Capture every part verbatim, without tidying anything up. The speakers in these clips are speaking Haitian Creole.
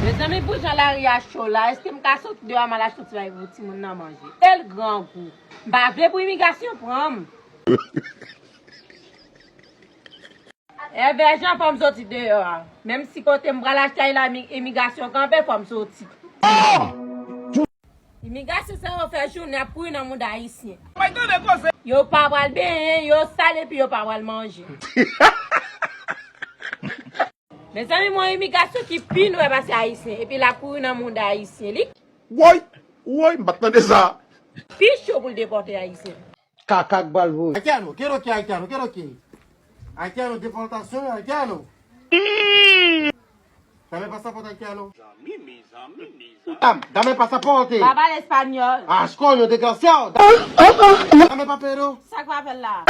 Mezanmi, pou jan lari a cho la, èske m ka soti deyò a, m al achte yon ti bagay pou timoun nan manje? Kel grangou. M pa vle pou imigrasyon pran m. Èvè Jan, fò m soti deyò a. Menm si kote m pral achte a la, imi- imigrasyon kanpe, fò m soti. Imigrasyon sa yo fè jounen ap kouri nan moun ayisyen. Yo pa pral benyen, yo sale epi yo pa pral manje. Mezanmi, yon imigrasyon ki pi nwè pase ayisyen, epi l ap kouri nan moun ayisyen. Li Woy, woy, m pa t tande sa. Pi cho pou l depòte ayisyen. Kaka k pral voye. Haitiano, quiero que haitiano, quiero que. Haitiano, deportación, haitiano. Dame pasaporte haitiano. Dam, dame pasaporte. Baba l espanyòl. Ah, coño, desgraciado. Dame papero. Sa k pa fè l la?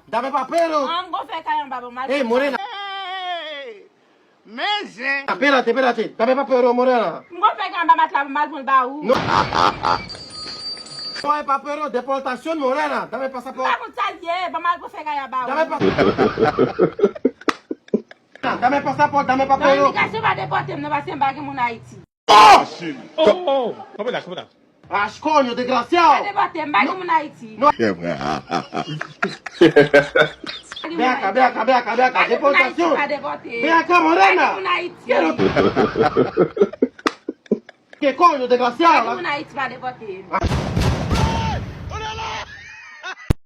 Dame papero. An, m gon fè kay anba, bon, mal. Hey, morena. Men zen. Espérate, espérate. Dame papero, morena. M gon fè kay anba matla, bon, mal pran l ba ou. No. No hay papero, deportación, morena. Dame pasaporte. M pa konn sa l ye, bon, mal pran fè kay anba ou. Dame pa- Dame pasaporte, dame papero. Nan imigrasyon pa depòte m, non, paske m pa gen moun Ayiti. Oh! Oh, oh, oh. Konprann la, konprann la. Ah, coño, desgraciado. Pa depòte m, pa gen moun Ayiti. No. Ven acá, ven acá, ven acá, ven acá. Deportación. Pa depòte m. Ven acá, morena. Pa gen moun Ayiti. Quiero. ¿Qué coño, desgraciado? Pa gen moun Ayiti, pa depòte m.